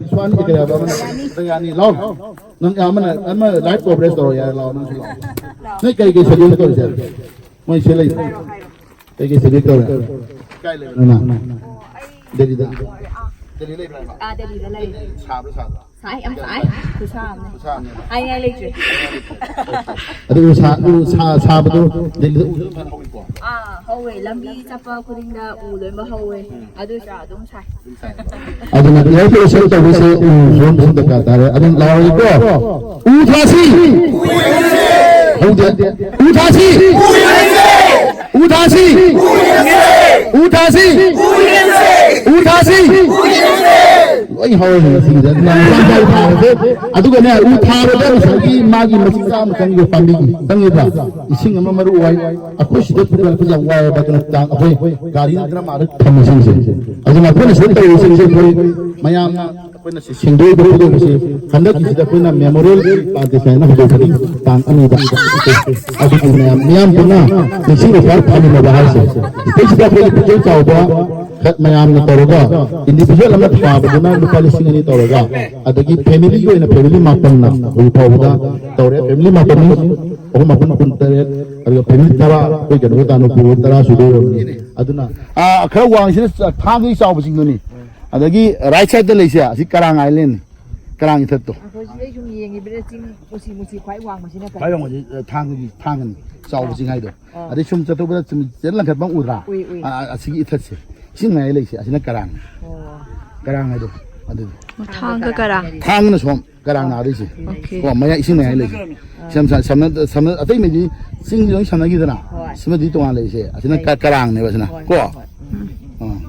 ꯁ꯭ꯋꯥꯟꯒꯤ ꯀꯩ ꯍꯥꯏꯕ ꯑꯃꯅ? ꯌꯥꯅꯤ꯫ ꯂꯥꯎ꯫ ꯅꯪ ꯑꯃꯅ, ꯑꯃ live coverage ꯇꯧꯔꯣ ꯌꯥꯔꯦ, ꯂꯥꯎ, ꯅꯪꯁꯨ ꯂꯥꯎ꯫ ꯅꯣꯏ ꯀꯩ ꯀꯩ schedule ꯇꯧꯔꯤꯁꯦ? ꯃꯣꯏ ꯁꯤ ꯂꯩ꯫ ꯀꯩ ꯀꯩ schedule ꯇꯧꯔꯦ? ꯀꯥꯏ ꯂꯩꯕ ꯅꯪ? ꯗꯦꯜꯂꯤꯗ꯫ ꯗꯦꯜꯂꯤ ꯂꯩꯕ꯭ꯔꯥ ꯍꯥꯏꯕ? ꯑꯥ, ꯗꯦꯜꯂꯤꯗ ꯂꯩ꯫ ꯁꯥꯕ꯭ꯔꯥ ꯁꯥꯗ꯭ꯔꯥ? ꯁꯥꯏ, ꯌꯥꯝ ꯁꯥꯏ꯫ ꯈꯨꯁꯥ ꯑꯃꯅꯦ꯫ ꯈꯨꯁꯥ ꯑꯃꯅꯦ꯫ ꯍꯥꯏꯅꯤꯡꯉꯥꯏ ꯂꯩꯇ꯭ꯔꯦ꯫ ꯑꯗꯨ ꯁꯥ-, ꯎ ꯁꯥ-, ꯁꯥꯕꯗꯣ ꯗꯦꯜꯂꯤꯗ ꯎ ꯑꯗꯨꯝ ꯐꯖꯅ ꯍꯧꯋꯤꯀꯣ? ꯑꯥ, ꯍꯧꯋꯦ꯫ ꯂꯝꯕꯤ ꯆꯠꯄ ꯈꯨꯗꯤꯡꯗ ꯎ ꯂꯣꯏꯅꯃꯛ ꯍꯧꯋꯦ꯫ ꯎꯝ꯫ ꯑꯗꯨꯁꯨ ꯑꯗꯨꯝ ꯁꯥꯏ꯫ ꯑꯗꯨꯝ ꯁꯥꯏ꯫ ꯑꯗꯨꯅ air pollution ꯇꯧꯕꯁꯦ ꯎ ꯍꯧꯍꯟꯕꯁꯨ ꯗꯔꯀꯥꯔ ꯇꯥꯔꯦ꯫ ꯑꯗꯨꯝ ꯂꯥꯎꯔꯒꯦꯀꯣ꯫ ꯎ ꯊꯥꯁꯤ! ꯍꯧꯗꯦ꯫ ꯎ ꯊꯥꯁꯤ! ꯎ ꯊꯥꯁꯤ! ꯎ ꯊꯥꯁꯤ! ꯎ ꯊꯥꯁꯤ! ꯂꯣꯏ ꯍꯧꯔꯅꯤ ꯁꯤꯗ꯫ ꯑꯗꯨꯒꯅꯦ, ꯎ ꯊꯥꯕꯗ ꯉꯁꯥꯏꯒꯤ ꯃꯥꯒꯤ ꯃꯆꯤꯟꯖꯥꯛ ꯑꯃ ꯆꯪꯉꯤꯕ ꯄꯥꯝꯕꯤꯒꯤ, ꯆꯪꯉꯤꯕ ꯏꯁꯤꯡ ꯑꯃ ꯃꯔꯨ ꯑꯣꯏ꯫ ꯑꯩꯈꯣꯏ ꯁꯤꯗ ꯄꯨꯈꯠꯂꯛꯄꯁꯦ ꯌꯥꯝ ꯋꯥꯏꯑꯦꯕ꯫ ꯑꯗꯨꯅ ꯇꯥꯡ ꯑꯩꯈꯣꯏ ꯒꯥꯔꯤꯅ ꯗ꯭ꯔꯝ ꯑꯥꯗ ꯊꯝꯃꯤꯁꯤꯡꯁꯦ, ꯑꯗꯨꯅ ꯑꯩꯈꯣꯏꯅ ꯁꯤꯗ ꯇꯧꯔꯤꯁꯤꯡꯁꯦ ꯑꯩꯈꯣꯏ ꯃꯌꯥꯝꯅ ꯑꯩꯈꯣꯏꯅ ꯁꯤ ꯁꯦꯡꯗꯣꯛꯏꯕ ꯈꯣꯠꯇꯣꯛꯏꯕꯁꯤ ꯍꯟꯗꯛꯀꯤꯁꯤꯗ ꯑꯩꯈꯣꯏꯅ ꯃꯦꯃꯣꯔꯤꯌꯦꯜ ꯄ꯭ꯂꯥꯟꯇꯦꯁꯟ ꯍꯥꯏꯅ ꯍꯧꯗꯣꯛꯀꯅꯤ ꯇꯥꯡ ꯑꯅꯤꯗ꯫ ꯑꯗꯨꯒꯤ ꯃꯌꯥꯝ, ꯃꯤꯌꯥꯝ ꯄꯨꯟꯅ ꯅꯤꯡꯁꯤꯡꯕ ꯐꯥꯎ ꯐꯥꯃꯤꯟꯅꯕ ꯍꯥꯏꯁꯦ꯫ ꯁꯤꯗꯩꯁꯤꯗ ꯑꯩꯈꯣꯏꯒꯤ ꯄꯨꯛꯆꯦꯜ ꯆꯥꯎꯕ ꯈꯛ ꯃꯌꯥꯝꯅ ꯇꯧꯔꯒ ꯏꯟꯗꯤꯚꯤꯖꯨꯋꯦꯜ ꯑꯃ ꯊꯥꯕꯗꯨꯅ ꯂꯨꯄꯥ ꯂꯤꯁꯤꯡ ꯑꯅꯤ ꯇꯧꯔꯒ, ꯑꯗꯒꯤ ꯐꯦꯃꯤꯂꯤꯒꯤ ꯑꯣꯏꯅ ꯐꯦꯃꯤꯂꯤ ꯃꯥꯄꯟꯅ ꯍꯧꯖꯤꯛ ꯐꯥꯎꯕꯗ ꯇꯧꯔꯦ꯫ ꯐꯦꯃꯤꯂꯤ ꯃꯥꯄꯟꯅꯤ, ꯑꯍꯨꯝ ꯃꯥꯄꯟ ꯀꯨꯟ ꯇꯔꯦꯠ, ꯑꯗꯨꯒ ꯐꯦꯃꯤꯂꯤ ꯇꯔꯥ, ꯑꯩꯈꯣꯏ ꯀꯩꯅꯣꯒ ꯇꯥꯅ ꯄꯨꯔ ꯇꯔꯥ ꯁꯨꯗꯣꯏꯔꯕꯅꯤ꯫ ꯑꯗꯨꯅ, ꯑꯥ, ꯈꯔ ꯋꯥꯡꯉꯤꯁꯤꯅ ꯊꯥꯡꯒꯒꯤ ꯆꯥꯎꯕꯁꯤꯡꯗꯨꯅꯤ꯫ ꯑꯗꯒꯤ ꯔꯥꯏꯠ ꯁꯥꯏꯗꯠꯇ ꯂꯩꯁꯦ ꯑꯁꯤ ꯀꯔꯥꯡ ꯑꯥꯏꯂꯦꯟ, ꯀꯔꯥꯡ ꯏꯊꯠꯇꯣ꯫ ꯑꯩꯈꯣꯏ ꯁꯤꯗꯩ ꯁꯨꯝ ꯌꯦꯡꯉꯤꯕꯗ ꯆꯤꯡ ꯃꯨꯁꯤ ꯃꯨꯁꯤ ꯈ꯭ꯋꯥꯏ ꯋꯥꯡꯕꯁꯤꯅ ꯀꯔꯤ? ꯈ꯭ꯋꯥꯏ ꯋꯥꯡꯕꯁꯤ, ꯑ, ꯊꯥꯡꯒꯒꯤ, ꯊꯥꯡꯒꯅꯤ, ꯆꯥꯎꯕ ꯆꯤꯡ ꯍꯥꯏꯗꯣ꯫ ꯑꯥ꯫ ꯑꯗꯩ ꯁꯨꯝ ꯆꯠꯊꯣꯛꯄꯗ ꯆꯤꯡ ꯂꯪꯈꯠꯄ ꯑꯃ ꯎꯗ꯭ꯔꯥ? ꯎꯏ, ꯎꯏ꯫ ꯑ, ꯑ, ꯑꯁꯤꯒꯤ ꯏꯊꯠꯁꯦ, ꯏꯁꯤꯡ ꯃꯌꯥꯏ ꯂꯩꯁꯦ, ꯑꯁꯤꯅ ꯀꯔꯥꯡꯅꯤ꯫ ꯑꯣ꯫ ꯀꯔꯥꯡ ꯍꯥꯏꯗꯣ, ꯑꯗꯨꯗꯣ꯫ ꯊꯥꯡꯒ ꯀꯔꯥꯡ꯫ ꯊꯥꯡꯒꯅ ꯁꯣꯝ, ꯀꯔꯥꯡꯅ ꯑꯥꯗꯩꯁꯦ꯫ ꯑꯣꯀꯦ꯫ ꯀꯣ, ꯃꯌꯥꯏ, ꯏꯁꯤꯡ ꯃꯌꯥꯏ ꯂꯩꯁꯦ꯫ ꯑꯥ꯫ ꯁꯝ-, ꯁꯝ-, ꯁꯝꯅ-, ꯁꯝꯅ-, ꯑꯇꯩ ꯃꯩꯗꯤ ꯆꯤꯡꯁꯤ ꯂꯣꯏ ꯁꯝꯅꯈꯤꯗꯅ, ꯍꯣꯏ꯫ ꯁꯤꯃꯗꯤ ꯇꯣꯉꯥꯟ ꯂꯩꯁꯦ, ꯑꯁꯤꯅ ꯀ-, ꯀꯔꯥꯡꯅꯦꯕ ꯑꯁꯤꯅ, ꯍꯣꯏ, ꯀꯣ? ꯍꯣꯏ, ꯍꯣꯏ꯫ ꯎꯝ꯫ ꯑꯥ꯫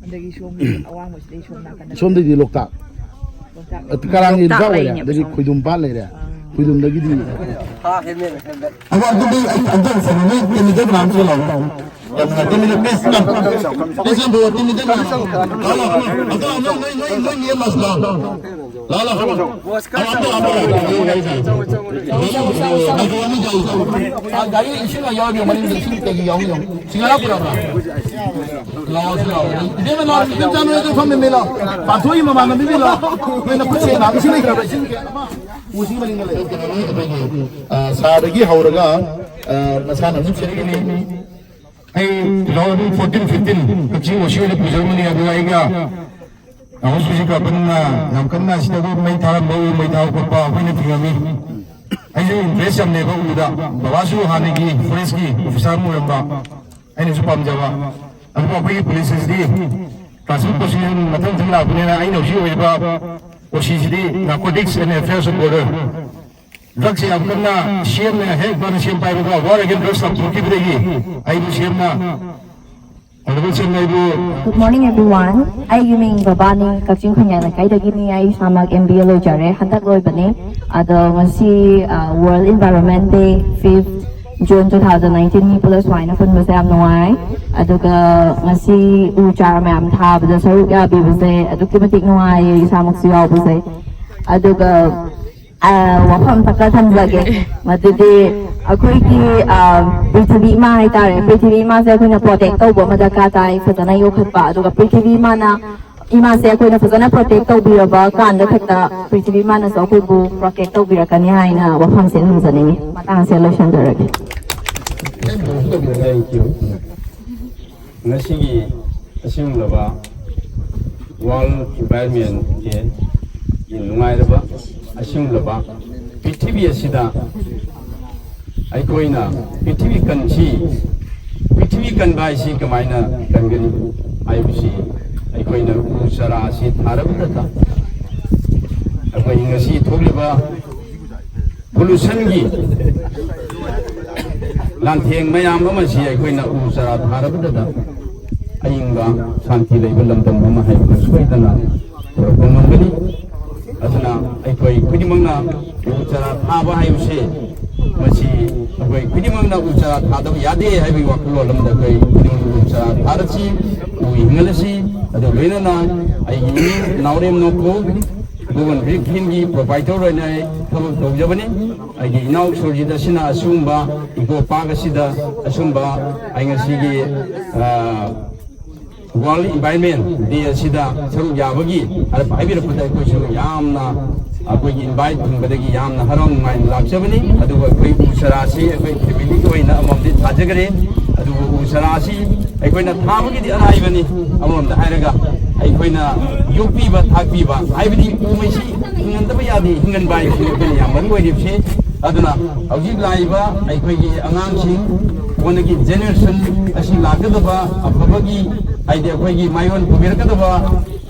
ꯑꯗꯒꯤ ꯁꯣꯝꯒꯤ ꯑꯋꯥꯡꯕꯁꯤꯗꯒꯤ ꯁꯣꯝ ꯅꯥꯀꯟꯗ ꯁꯣꯝꯗꯒꯤ ꯂꯣꯛꯇꯥꯛ꯫ ꯂꯣꯛꯇꯥꯛ꯫ ꯀꯔꯥꯡꯒꯤ ꯂꯣꯛꯇꯥꯛ ꯂꯣꯛꯇꯥꯛ ꯑꯣꯏꯔꯦ, ꯂꯩꯔꯤꯅꯦꯕ ꯑꯗꯒꯤ ꯁꯣꯝ꯫ ꯈꯣꯏꯗꯨꯝ ꯄꯥꯠ ꯂꯩꯔꯦ꯫ ꯑꯥ꯫ ꯈꯣꯏꯗꯨꯝꯗꯒꯤꯗꯤ ꯑꯗꯣ ꯑꯗꯨꯗꯤ ꯑꯩ ꯑꯝꯇ ꯆꯠꯂꯨꯅꯦ, ꯇꯤꯝ ꯂꯤꯗꯔ ꯃꯌꯥꯝꯁꯨ ꯂꯥꯛꯑꯣ꯫ ꯌꯥꯝ ꯅꯨꯡꯉꯥꯏ, team leader, please come. Please come to team leader ꯃꯌꯥꯝ꯫ ꯂꯥꯛꯑꯣ, ꯂꯥꯛꯑꯣ꯫ ꯑꯝꯇ ꯅꯣꯏ, ꯅꯣꯏ, ꯅꯣꯏ, ꯅꯣꯏ ꯃꯤ ꯑꯃ ꯂꯥꯛꯑꯣ꯫ ꯂꯥꯛꯑꯣ, ꯂꯥꯛꯑꯣ꯫ ꯂꯥꯛꯑꯣ, ꯂꯥꯛꯑꯣ, ꯂꯥꯛꯑꯣ꯫ ꯒꯥꯔꯤ ꯏꯁꯤꯡ ꯌꯥꯎꯔꯗꯤ ꯃꯅꯤꯡꯗ ꯏꯁꯤꯡ ꯀꯩꯒꯤ ꯌꯥꯎꯔꯤ ꯌꯦꯡꯉꯨ꯫ ꯁꯤꯡꯍꯥꯔ ꯄꯨꯔꯛꯑꯕ꯭ꯔꯥ? ꯂꯥꯛꯑꯣ, ꯁꯤ ꯂꯥꯛꯑꯣ꯫ ꯏꯕꯦꯝꯃ, ꯂꯥꯛꯑꯣ, ꯏꯆꯝ ꯆꯥ ꯅꯣꯏ ꯑꯗꯨ ꯐꯝꯃꯤꯟꯅꯩ, ꯂꯥꯛꯑꯣ꯫ ꯄꯥꯟꯊꯣꯛꯏ ꯃꯃꯥꯟꯅꯕꯤꯗꯤ ꯂꯥꯛꯑꯣ꯫ ꯅꯣꯏꯅ ꯈꯨꯠ ꯁꯦꯡꯅ ꯏꯁꯤꯡ ꯂꯩꯈ꯭ꯔꯕ꯭ꯔꯥ? ꯏꯁꯤꯡ ꯎꯁꯤ ꯃꯅꯤꯡꯗ ꯂꯩ꯫ ꯑꯩꯈꯣꯏꯒꯤ, ꯑ, ꯁꯥꯔꯗꯒꯤ ꯍꯧꯔꯒ, ꯑ, ꯃꯁꯥꯟꯅ ꯑꯗꯨꯝ ꯁꯦꯝꯒꯅꯤ꯫ ꯑꯩ two thousand fourteen fifteen ꯀꯛꯆꯤꯡ ꯋꯥꯁꯤ ꯑꯣꯏꯅ ꯄꯨꯖꯔꯝꯕꯅꯤ, ꯑꯗꯨꯒ ꯑꯩꯒ ꯅꯥꯎꯁꯨꯁꯤꯒ ꯄꯨꯟꯅ ꯌꯥꯝ ꯀꯟꯅ ꯁꯤꯗ ꯃꯩ ꯊꯥꯔꯝꯕ, ꯎ ꯃꯩ ꯊꯥꯕ ꯈꯣꯠꯄ ꯑꯩꯈꯣꯏꯅ ꯊꯤꯡꯉꯝꯃꯤ꯫ ꯑꯩꯁꯨ ꯏꯟꯇꯔꯦꯁ ꯌꯥꯝ ꯂꯩꯕ ꯎꯗ, ꯕꯕꯥꯁꯨ ꯍꯥꯟꯅꯒꯤ ꯐꯣꯔꯦꯁꯀꯤ ꯑꯣꯐꯤꯁꯥꯔ ꯑꯃ ꯑꯣꯏꯔꯝꯕ, ꯑꯩꯅꯁꯨ ꯄꯥꯝꯖꯕ꯫ ꯑꯗꯨꯕꯨ ꯑꯩꯈꯣꯏꯒꯤ ꯄꯨꯂꯤꯁ ꯑꯁꯤꯗꯤ ꯀ꯭ꯂꯥꯁꯤꯛ ꯄ꯭ꯔꯣꯁꯤꯀ꯭ꯌꯨꯁꯟ ꯃꯊꯪ ꯃꯊꯪ ꯂꯥꯛꯄꯅꯤꯅ ꯑꯩꯅ ꯍꯧꯖꯤꯛ ꯑꯣꯏꯔꯤꯕ O C C D narcotics and affairs of border, ꯗ꯭ꯔꯒꯁꯦ ꯌꯥꯝ ꯀꯟꯅ ꯁꯤ ꯑꯦꯝꯅ ꯍꯦꯛ ꯃꯥꯅ ꯁꯤ ꯑꯦꯝ ꯄꯥꯏꯕꯒ ꯋꯥꯔ ꯑꯦꯒꯦꯟ ꯗ꯭ꯔꯒꯁ ꯂꯥꯎꯊꯣꯛꯈꯤꯕꯗꯒꯤ ꯑꯩꯕꯨ C ꯑꯦꯝꯅ Honorable Chief Naibu. Good morning, everyone. ꯑꯩꯒꯤ ꯃꯤꯡ ꯕꯕꯥꯅꯤ, ꯀꯛꯆꯤꯡ ꯈꯨꯟꯌꯥꯏ ꯂꯩꯀꯥꯏꯗꯒꯤꯅꯤ꯫ ꯑꯩ ꯏꯁꯥꯃꯛ M B A ꯂꯣꯏꯖꯔꯦ, ꯍꯟꯗꯛ ꯂꯣꯏꯕꯅꯤ꯫ ꯑꯗꯣ ꯉꯁꯤ, ꯑ, World Environment Day, fifth June two thousand nineteen, ꯃꯤ ꯄꯨꯂꯞ ꯁꯨꯃꯥꯏꯅ ꯄꯨꯟꯕꯁꯦ ꯌꯥꯝ ꯅꯨꯡꯉꯥꯏ꯫ ꯑꯗꯨꯒ ꯉꯁꯤ ꯎ ꯆꯥꯔ ꯃꯌꯥꯝ ꯊꯥꯕꯗ ꯁꯔꯨꯛ ꯌꯥꯕꯤꯕꯁꯦ ꯑꯗꯨꯛꯀꯤ ꯃꯇꯤꯛ ꯅꯨꯡꯉꯥꯏꯌꯦ, ꯏꯁꯥꯃꯛꯁꯨ ꯌꯥꯎꯕꯁꯦ꯫ ꯑꯗꯨꯒ ꯑ, ꯋꯥꯐꯝ ꯑꯃꯈꯛ ꯊꯝꯖꯒꯦ꯫ ꯃꯗꯨꯗꯤ ꯑꯩꯈꯣꯏꯒꯤ, ꯑ, ꯄ꯭ꯔꯤꯊꯤꯕꯤ ꯏꯃꯥ ꯍꯥꯏꯇꯥꯔꯦ, ꯄ꯭ꯔꯤꯊꯤꯕꯤ ꯏꯃꯥꯁꯦ ꯑꯩꯈꯣꯏꯅ protect ꯇꯧꯕ ꯑꯃ ꯗꯔꯀꯥꯔ ꯇꯥꯏ, ꯐꯖꯅ ꯌꯣꯛꯈꯠꯄ꯫ ꯑꯗꯨꯒ ꯄ꯭ꯔꯤꯊꯤꯕꯤ ꯏꯃꯥꯅ, ꯏꯃꯥꯁꯦ ꯑꯩꯈꯣꯏꯅ ꯐꯖꯅ protect ꯇꯧꯕꯤꯔꯕ ꯀꯥꯟꯗ ꯈꯛꯇ ꯄ꯭ꯔꯤꯊꯤꯕꯤ ꯏꯃꯥꯅꯁꯨ ꯑꯩꯈꯣꯏꯕꯨ protect ꯇꯧꯕꯤꯔꯛꯀꯅꯤ ꯍꯥꯏꯅ ꯋꯥꯐꯝꯁꯦ ꯊꯝꯖꯅꯤꯡꯉꯤ꯫ ꯃꯇꯥꯡꯁꯦ ꯂꯣꯏꯁꯤꯟꯖꯔꯒꯦ꯫ Thank you. ꯉꯁꯤꯒꯤ ꯑꯁꯤꯒꯨꯝꯂꯕ World Environment Day ꯒꯤ ꯅꯨꯡꯉꯥꯏꯔꯕ ꯑꯁꯤꯒꯨꯝꯂꯕ ꯄ꯭ꯔꯤꯊꯤꯕꯤ ꯑꯁꯤꯗ ꯑꯩꯈꯣꯏꯅ ꯄ꯭ꯔꯤꯊꯤꯕꯤ ꯀꯟꯁꯤ, ꯄ꯭ꯔꯤꯊꯤꯕꯤ ꯀꯟꯕ ꯍꯥꯏꯁꯤ ꯀꯃꯥꯏꯅ ꯀꯟꯒꯅꯤ ꯍꯥꯏꯕꯁꯤ ꯑꯩꯈꯣꯏꯅ ꯎ ꯆꯥꯔꯥ ꯑꯁꯤ ꯊꯥꯔꯕꯗꯇ ꯑꯩꯈꯣꯏ ꯉꯁꯤ ꯊꯣꯛꯂꯤꯕ pollution ꯒꯤ ꯂꯥꯟꯊꯦꯡ ꯃꯌꯥꯝ ꯑꯃꯁꯤ ꯑꯩꯈꯣꯏꯅ ꯎ ꯆꯥꯔꯥ ꯊꯥꯔꯕꯗꯗ ꯑꯏꯪꯕ ꯁꯥꯟꯇꯤ ꯂꯩꯕ ꯂꯝꯗꯝ ꯑꯃ ꯍꯥꯏꯕꯗꯨ ꯁꯣꯏꯗꯅ ꯄꯨꯔꯛꯄ ꯉꯝꯒꯅꯤ꯫ ꯑꯗꯨꯅ ꯑꯩꯈꯣꯏ ꯈꯨꯗꯤꯡꯃꯛꯅ ꯎ ꯆꯥꯔꯥ ꯊꯥꯕ ꯍꯥꯏꯕꯁꯦ, ꯃꯁꯤ ꯑꯩꯈꯣꯏ ꯈꯨꯗꯤꯡꯃꯛꯅ ꯎ ꯆꯥꯔꯥ ꯊꯥꯗꯕ ꯌꯥꯗꯦ ꯍꯥꯏꯕꯒꯤ ꯋꯥꯈꯜꯂꯣꯟ ꯑꯃꯗ ꯑꯩꯈꯣꯏ ꯈꯨꯗꯤꯡꯃꯛ ꯎ ꯆꯥꯔꯥ ꯊꯥꯔꯁꯤ, ꯎ ꯍꯤꯡꯍꯜꯂꯁꯤ꯫ ꯑꯗꯨꯒ ꯂꯣꯏꯅꯅ ꯑꯩꯒꯤ ꯏꯅꯦ ꯅꯥꯎꯔꯦꯝ ꯅꯣꯡꯄꯣꯛ ꯒꯣꯕꯟ ꯕ꯭ꯔꯤꯛ ꯍꯤꯜꯒꯤ proprietor ꯑꯣꯏꯅ ꯑꯩ ꯊꯕꯛ ꯇꯧꯖꯕꯅꯤ꯫ ꯑꯩꯒꯤ ꯏꯅꯥꯎ ꯁꯨꯔꯖꯤꯠ ꯑꯁꯤꯅ ꯑꯁꯤꯒꯨꯝꯕ eco park ꯑꯁꯤꯗ ꯑꯁꯤꯒꯨꯝꯕ ꯑꯩ ꯉꯁꯤꯒꯤ, ꯑ, World Environment Day ꯑꯁꯤꯗ ꯁꯔꯨꯛ ꯌꯥꯕꯒꯤ ꯍꯥꯏꯔꯞ ꯍꯥꯏꯕꯤꯔꯛꯄꯗ ꯑꯩꯈꯣꯏꯁꯨ ꯌꯥꯝꯅ, ꯑꯩꯈꯣꯏꯒꯤ invite ꯐꯪꯕꯗꯒꯤ ꯌꯥꯝꯅ ꯍꯔꯥꯎ ꯅꯨꯡꯉꯥꯏꯅ ꯂꯥꯛꯆꯕꯅꯤ꯫ ꯑꯗꯨꯒ ꯑꯩꯈꯣꯏ ꯎ ꯆꯥꯔꯥꯁꯤ ꯑꯩꯈꯣꯏ family ꯒꯤ ꯑꯣꯏꯅ ꯑꯃꯃꯝꯗꯤ ꯊꯥꯖꯈ꯭ꯔꯦ꯫ ꯑꯗꯨꯕꯨ ꯎ ꯆꯥꯔꯥꯁꯤ ꯑꯩꯈꯣꯏꯅ ꯊꯥꯕꯒꯤꯗꯤ ꯑꯔꯥꯏꯕꯅꯤ꯫ ꯑꯃꯔꯣꯝꯗ ꯍꯥꯏꯔꯒ ꯑꯩꯈꯣꯏꯅ ꯌꯣꯛꯄꯤꯕ, ꯊꯥꯛꯄꯤꯕ ꯍꯥꯏꯕꯗꯤ ꯎ ꯃꯩꯁꯤ ꯍꯤꯡꯍꯟꯗꯕ ꯌꯥꯗꯦ꯫ ꯍꯤꯡꯍꯟꯕ ꯍꯥꯏꯕꯁꯤ ꯑꯩꯈꯣꯏꯅ ꯌꯥꯝ ꯃꯔꯨ ꯑꯣꯏꯔꯤꯕꯁꯤ꯫ ꯑꯗꯨꯅ ꯍꯧꯖꯤꯛ ꯂꯥꯛꯏꯕ ꯑꯩꯈꯣꯏꯒꯤ ꯑꯉꯥꯡꯁꯤꯡ, ꯀꯣꯟꯅꯒꯤ generation ꯑꯁꯤ ꯂꯥꯛꯀꯗꯕ ꯑꯐꯕꯒꯤ ꯍꯥꯏꯗꯤ ꯑꯩꯈꯣꯏꯒꯤ ꯃꯥꯏꯑꯣꯟ ꯄꯨꯕꯤꯔꯛꯀꯗꯕ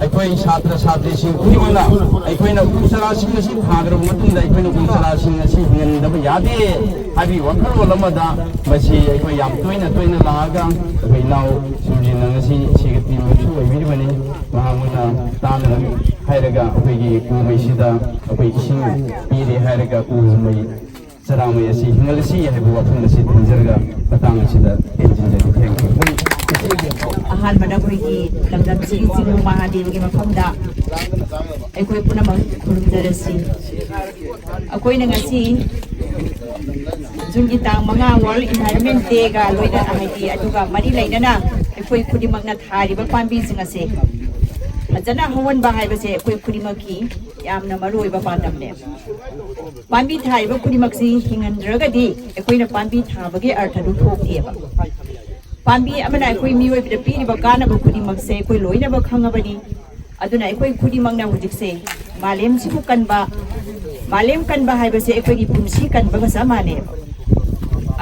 ꯑꯩꯈꯣꯏ ꯁꯥꯇ꯭ꯔ ꯁꯥꯇ꯭ꯔꯤꯁꯤꯡ ꯈꯨꯗꯤꯡꯃꯛꯅ ꯑꯩꯈꯣꯏꯅ ꯎ ꯆꯥꯔꯥꯁꯤꯡ ꯑꯁꯤ ꯊꯥꯈ꯭ꯔꯕ ꯃꯇꯨꯡꯗ ꯑꯩꯈꯣꯏꯅ ꯎ ꯆꯥꯔꯥꯁꯤꯡ ꯑꯁꯤ ꯍꯤꯡꯍꯟꯗꯕ ꯌꯥꯗꯦ ꯍꯥꯏꯕꯒꯤ ꯋꯥꯈꯜꯂꯣꯟ ꯑꯃꯗ ꯃꯁꯤ ꯑꯩꯈꯣꯏ ꯌꯥꯝ ꯇꯣꯏꯅ ꯇꯣꯏꯅ ꯂꯥꯛꯑꯒ ꯑꯩꯈꯣꯏ ꯏꯅꯥꯎ ꯁꯨꯔꯖꯤꯠꯅ ꯉꯁꯤ ꯁꯤꯒꯤ ꯇꯤꯝ ꯑꯃꯁꯨ ꯑꯣꯏꯕꯤꯔꯤꯕꯅꯤ꯫ ꯃꯍꯥꯛ ꯑꯃꯅ ꯇꯥꯅ ꯍꯥꯏꯔꯒ ꯑꯩꯈꯣꯏꯒꯤ ꯎ ꯃꯩꯁꯤꯗ ꯑꯩꯈꯣꯏ ꯏꯁꯤꯡ ꯄꯤꯔꯦ ꯍꯥꯏꯔꯒ ꯎ ꯃꯩ ꯆꯔꯥꯃꯩ ꯑꯁꯤ ꯍꯤꯡꯍꯜꯂꯁꯤ ꯍꯥꯏꯕ ꯋꯥꯐꯝ ꯑꯁꯤ ꯊꯝꯖꯔꯒ ꯃꯇꯥꯡ ꯑꯁꯤꯗ ꯇꯦꯟꯁꯤꯟꯖꯔꯤ꯫ Thank you꯫ ꯑꯍꯥꯟꯕꯗ ꯑꯩꯈꯣꯏꯒꯤ ꯂꯝꯗꯝꯁꯤꯒꯤ ꯆꯤꯡꯅꯨꯡ ꯃꯍꯥꯗꯦꯕꯒꯤ ꯃꯐꯝꯗ ꯑꯩꯈꯣꯏ ꯄꯨꯝꯅꯃꯛ ꯈꯨꯔꯨꯝꯖꯔꯁꯤ꯫ ꯑꯩꯈꯣꯏꯅ ꯉꯁꯤ ꯖꯨꯟꯒꯤ ꯇꯥꯡ ꯃꯉꯥ World Environment Day ꯒ ꯂꯣꯏꯅ, ꯍꯥꯏꯗꯤ, ꯑꯗꯨꯒ ꯃꯔꯤ ꯂꯩꯅꯅ ꯑꯩꯈꯣꯏ ꯈꯨꯗꯤꯡꯃꯛꯅ ꯊꯥꯔꯤꯕ ꯄꯥꯝꯕꯤꯁꯤꯡ ꯑꯁꯦ ꯐꯖꯅ ꯍꯧꯍꯟꯕ ꯍꯥꯏꯕꯁꯦ ꯑꯩꯈꯣꯏ ꯈꯨꯗꯤꯡꯃꯛꯀꯤ ꯌꯥꯝꯅ ꯃꯔꯨ ꯑꯣꯏꯕ ꯄꯥꯟꯗꯝꯅꯦ꯫ ꯄꯥꯝꯕꯤ ꯊꯥꯔꯤꯕ ꯈꯨꯗꯤꯡꯃꯛꯁꯤ ꯍꯤꯡꯍꯟꯗ꯭ꯔꯒꯗꯤ ꯑꯩꯈꯣꯏꯅ ꯄꯥꯝꯕꯤ ꯊꯥꯕꯒꯤ ꯑꯔꯊꯗꯨ ꯊꯣꯛꯇꯦꯕ꯫ ꯄꯥꯝꯕꯤ ꯑꯃꯅ ꯑꯩꯈꯣꯏ ꯃꯤꯑꯣꯏꯕꯗ ꯄꯤꯔꯤꯕ ꯀꯥꯟꯅꯕ ꯈꯨꯗꯤꯡꯃꯛꯁꯦ ꯑꯩꯈꯣꯏ ꯂꯣꯏꯅꯃꯛ ꯈꯪꯉꯕꯅꯤ꯫ ꯑꯗꯨꯅ ꯑꯩꯈꯣꯏ ꯈꯨꯗꯤꯡꯃꯛꯅ ꯍꯧꯖꯤꯛꯁꯦ ꯃꯥꯂꯦꯝꯁꯤꯕꯨ ꯀꯟꯕ, ꯃꯥꯂꯦꯝ ꯀꯟꯕ ꯍꯥꯏꯕꯁꯦ ꯑꯩꯈꯣꯏꯒꯤ ꯄꯨꯟꯁꯤ ꯀꯟꯕꯒ ꯆꯞ ꯃꯥꯟꯅꯩꯕ꯫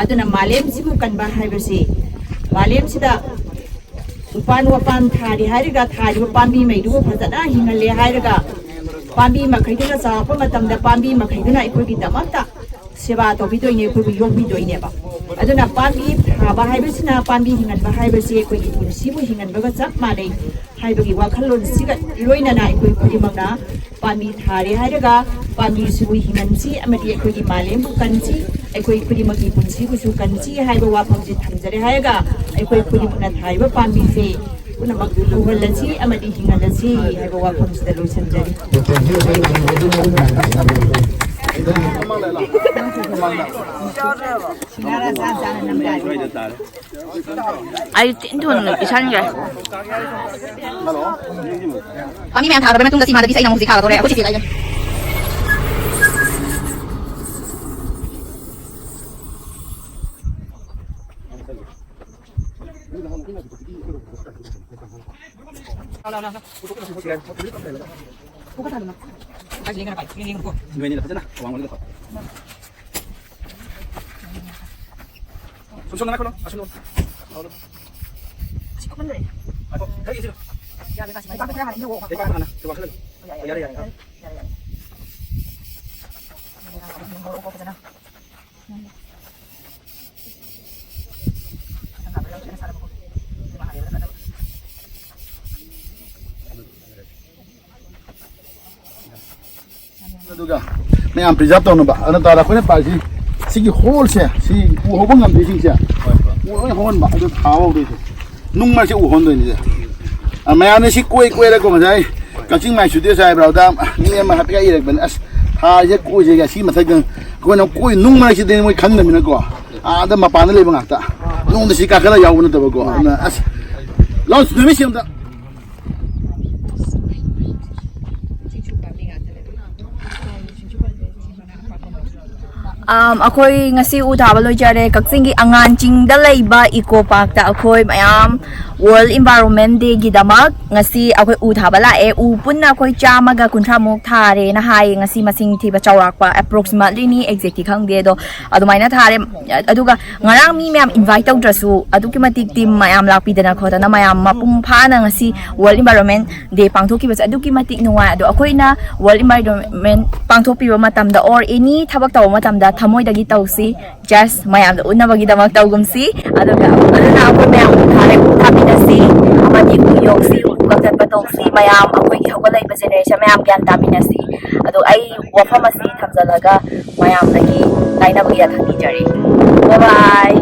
ꯑꯗꯨꯅ ꯃꯥꯂꯦꯝꯁꯤꯕꯨ ꯀꯟꯕ ꯍꯥꯏꯕꯁꯤ ꯃꯥꯂꯦꯝꯁꯤꯗ ꯎꯄꯥꯟ ꯋꯥꯄꯥꯟ ꯊꯥꯔꯤ ꯍꯥꯏꯔꯒ ꯊꯥꯔꯤꯕ ꯄꯥꯝꯕꯤꯉꯩꯗꯨꯕꯨ ꯐꯖꯅ ꯍꯤꯡꯍꯜꯂꯦ ꯍꯥꯏꯔꯒ ꯄꯥꯝꯕꯤ ꯃꯈꯩꯗꯨꯅ ꯆꯥꯎꯔꯛꯄ ꯃꯇꯝꯗ ꯄꯥꯝꯕꯤ ꯃꯈꯩꯗꯨꯅ ꯑꯩꯈꯣꯏꯒꯤꯗꯃꯛꯇ ꯁꯦꯕꯥ ꯇꯧꯕꯤꯗꯣꯏꯅꯦ, ꯑꯩꯈꯣꯏꯕꯨ ꯌꯣꯛꯄꯤꯗꯣꯏꯅꯦꯕ꯫ ꯑꯗꯨꯅ ꯄꯥꯝꯕꯤ ꯊꯥꯕ ꯍꯥꯏꯕꯁꯤꯅ, ꯄꯥꯝꯕꯤ ꯍꯤꯡꯍꯟꯕ ꯍꯥꯏꯕꯁꯤ ꯑꯩꯈꯣꯏꯒꯤ ꯄꯨꯟꯁꯤꯕꯨ ꯍꯤꯡꯍꯟꯕꯒ ꯆꯞ ꯃꯥꯟꯅꯩ ꯍꯥꯏꯕꯒꯤ ꯋꯥꯈꯜꯂꯣꯟꯁꯤꯒ ꯂꯣꯏꯅꯅ ꯑꯩꯈꯣꯏ ꯈꯨꯗꯤꯡꯃꯛꯅ ꯄꯥꯝꯕꯤ ꯊꯥꯔꯦ ꯍꯥꯏꯔꯒ ꯄꯥꯝꯕꯤꯁꯤꯕꯨ ꯍꯤꯡꯍꯟꯁꯤ ꯑꯃꯗꯤ ꯑꯩꯈꯣꯏꯒꯤ ꯃꯥꯂꯦꯝꯕꯨ ꯀꯟꯁꯤ, ꯑꯩꯈꯣꯏ ꯈꯨꯗꯤꯡꯃꯛꯀꯤ ꯄꯨꯟꯁꯤꯕꯨꯁꯨ ꯀꯟꯁꯤ ꯍꯥꯏꯕ ꯋꯥꯐꯝꯁꯤ ꯊꯝꯖꯔꯦ ꯍꯥꯏꯔꯒ ꯑꯩꯈꯣꯏ ꯈꯨꯗꯤꯡꯃꯛꯅ ꯊꯥꯔꯤꯕ ꯄꯥꯝꯕꯤꯁꯦ ꯄꯨꯝꯅꯃꯛ ꯍꯧꯍꯜꯂꯁꯤ ꯑꯃꯗꯤ ꯍꯤꯡꯍꯜꯂꯁꯤ ꯍꯥꯏꯕ ꯋꯥꯐꯝꯁꯤꯗ ꯂꯣꯏꯁꯤꯟꯖꯔꯤ꯫ ꯑꯩ ꯇꯤꯟ ꯊꯨꯅ ꯄꯤꯁꯟꯒꯦ꯫ ꯄꯥꯝꯕꯤ ꯃꯌꯥꯝ ꯊꯥꯈ꯭ꯔꯕ ꯃꯇꯨꯡꯗ ꯁꯤ ꯏꯃꯥꯟꯅꯕꯤꯁꯦ ꯑꯩꯅ ꯑꯃꯨꯛ ꯍꯧꯖꯤꯛ ꯊꯥꯒꯗꯧꯔꯦ꯫ ꯑꯩꯈꯣꯏ ꯆꯦꯆꯦꯒ ꯑꯩꯒ꯫ ꯅꯣꯏꯅꯤꯅ ꯐꯖꯅ ꯋꯥꯡꯃꯗ ꯂꯦꯞꯄꯣ꯫ ꯁꯨꯝ ꯁꯨꯝ ꯅꯥꯀꯜꯂꯣ, ꯑꯁꯨꯝ꯫ ꯑꯁꯤ ꯀꯃꯟ ꯂꯩ꯫ ꯌꯥꯔꯦ, ꯌꯥꯔꯦ, ꯌꯥꯔꯦ꯫ ꯑꯗꯨꯒ ꯃꯌꯥꯝ preserve ꯇꯧꯅꯕ꯫ ꯑꯗꯨ ꯇꯥꯔꯗꯤ ꯑꯩꯈꯣꯏꯅ ꯄꯥꯏꯁꯤ, ꯁꯤꯒꯤ ꯍꯣꯜꯁꯦ, ꯁꯤ ꯎ ꯍꯧꯕ ꯉꯝꯗ꯭ꯔꯤꯁꯤꯡꯁꯦ, ꯎ ꯂꯣꯏ ꯍꯧꯍꯟꯕ꯫ ꯑꯗꯨ ꯊꯥꯕ ꯍꯧꯗꯣꯏꯁꯦ ꯅꯨꯡ ꯃꯔꯛꯁꯦ ꯎ ꯍꯧꯍꯟꯗꯣꯏꯅꯤꯁꯦ꯫ ꯑ, ꯃꯌꯥꯝꯅ ꯁꯤ ꯀꯣꯏ ꯀꯣꯏꯔꯀꯣ, ꯉꯁꯥꯏ ꯀꯛꯆꯤꯡ ꯃꯥꯏ ꯁꯨꯗꯦꯁ ꯍꯥꯏꯕ꯭ꯔꯥ, ꯑꯗ ꯃꯤ ꯑꯃ ꯍꯥꯏꯐꯦꯠ ꯏꯔꯛꯄꯅꯦ, "ꯑꯁ, ꯊꯥꯁꯦ ꯀꯣꯏꯁꯦ, ꯁꯤ ꯃꯊꯛꯇ ꯑꯩꯈꯣꯏꯅ ꯀꯣꯏ ꯅꯨꯡ ꯃꯔꯛꯁꯤꯗꯤ ꯃꯣꯏ ꯈꯪꯗꯕꯅꯤꯅꯀꯣ, ꯑꯥꯗ ꯃꯄꯥꯟꯗ ꯂꯩꯕ ꯉꯥꯛꯇ, ꯅꯨꯡꯗ ꯁꯤ ꯀꯥꯈꯠꯂ ꯌꯥꯎꯕ ꯅꯠꯇꯕꯀꯣ꯫ ꯑꯗꯨꯅ ꯑꯁ, ꯂꯥꯎ, ꯅꯨꯃꯤꯠꯁꯤ ꯑꯝꯇ ꯑꯝ, ꯑꯩꯈꯣꯏ ꯉꯁꯤ ꯎ ꯊꯥꯕ ꯂꯣꯏꯖꯔꯦ꯫ ꯀꯛꯆꯤꯡꯒꯤ ꯑꯉꯥꯟ ꯆꯤꯡꯗ ꯂꯩꯕ ꯏꯀꯣ ꯄꯥꯔꯛꯇ ꯑꯩꯈꯣꯏ ꯃꯌꯥꯝ World Environment Dayꯒꯤꯗꯃꯛ ꯉꯁꯤ ꯑꯩꯈꯣꯏ ꯎ ꯊꯥꯕ ꯂꯥꯛꯑꯦ꯫ ꯎ ꯄꯨꯟꯅ ꯑꯩꯈꯣꯏ ꯆꯥꯝꯃꯒ ꯀꯨꯟꯊ꯭ꯔꯥꯃꯨꯛ ꯊꯥꯔꯦꯅ ꯍꯥꯏꯌꯦ꯫ ꯉꯁꯤ ꯃꯁꯤꯡ ꯊꯤꯕ ꯆꯥꯎꯔꯥꯛꯄ approximatelyꯅꯤ, exactꯇꯤ ꯈꯪꯗꯦ, ꯑꯗꯣ ꯑꯗꯨꯃꯥꯏꯅ ꯊꯥꯔꯦ꯫ ꯑꯗꯨꯒ ꯉꯔꯥꯡ ꯃꯤ ꯃꯌꯥꯝ invite ꯇꯧꯗ꯭ꯔꯁꯨ ꯑꯗꯨꯛꯀꯤ ꯃꯇꯤꯛ team ꯃꯌꯥꯝ ꯂꯥꯛꯄꯤꯗꯅ ꯈꯣꯠꯇꯅ ꯃꯌꯥꯝ ꯃꯄꯨꯡ ꯐꯥꯅ ꯉꯁꯤ World Environment Day ꯄꯥꯡꯊꯣꯛꯈꯤꯕꯁꯦ ꯑꯗꯨꯛꯀꯤ ꯃꯇꯤꯛ ꯅꯨꯡꯉꯥꯏ꯫ ꯑꯗꯣ ꯑꯩꯈꯣꯏꯅ World Environment ꯄꯥꯡꯊꯣꯛꯄꯤꯕ ꯃꯇꯝꯗ or any ꯊꯕꯛ ꯇꯧꯕ ꯃꯇꯝꯗ ꯊꯃꯣꯏꯗꯒꯤ ꯇꯧꯁꯤ, just ꯃꯌꯥꯝꯗ ꯎꯠꯅꯕꯒꯤꯗꯃꯛ ꯇꯧꯒꯨꯝꯁꯤ꯫ ꯑꯗꯨꯒ ꯑꯗꯨꯅ ꯑꯩꯈꯣꯏ ꯃꯌꯥꯝ ꯎ ꯊꯥꯔꯦ, ꯎ ꯊꯥꯃꯤꯟꯅꯁꯤ, ꯑꯃꯗꯤ ꯎ ꯌꯣꯛꯁꯤ, ꯎ ꯀꯛꯊꯠꯄ ꯇꯣꯛꯁꯤ, ꯃꯌꯥꯝ ꯑꯩꯈꯣꯏꯒꯤ ꯍꯧꯒꯠꯂꯛꯏꯕ generation ꯃꯌꯥꯝ ꯒ꯭ꯌꯥꯟ ꯇꯥꯃꯤꯟꯅꯁꯤ꯫ ꯑꯗꯣ ꯑꯩ ꯋꯥꯐꯝ ꯑꯁꯤ ꯊꯝꯖꯜꯂꯒ ꯃꯌꯥꯝꯗꯒꯤ ꯀꯥꯏꯅꯕꯒꯤ ꯌꯥꯊꯪ ꯅꯤꯖꯔꯤ꯫ Bye bye꯫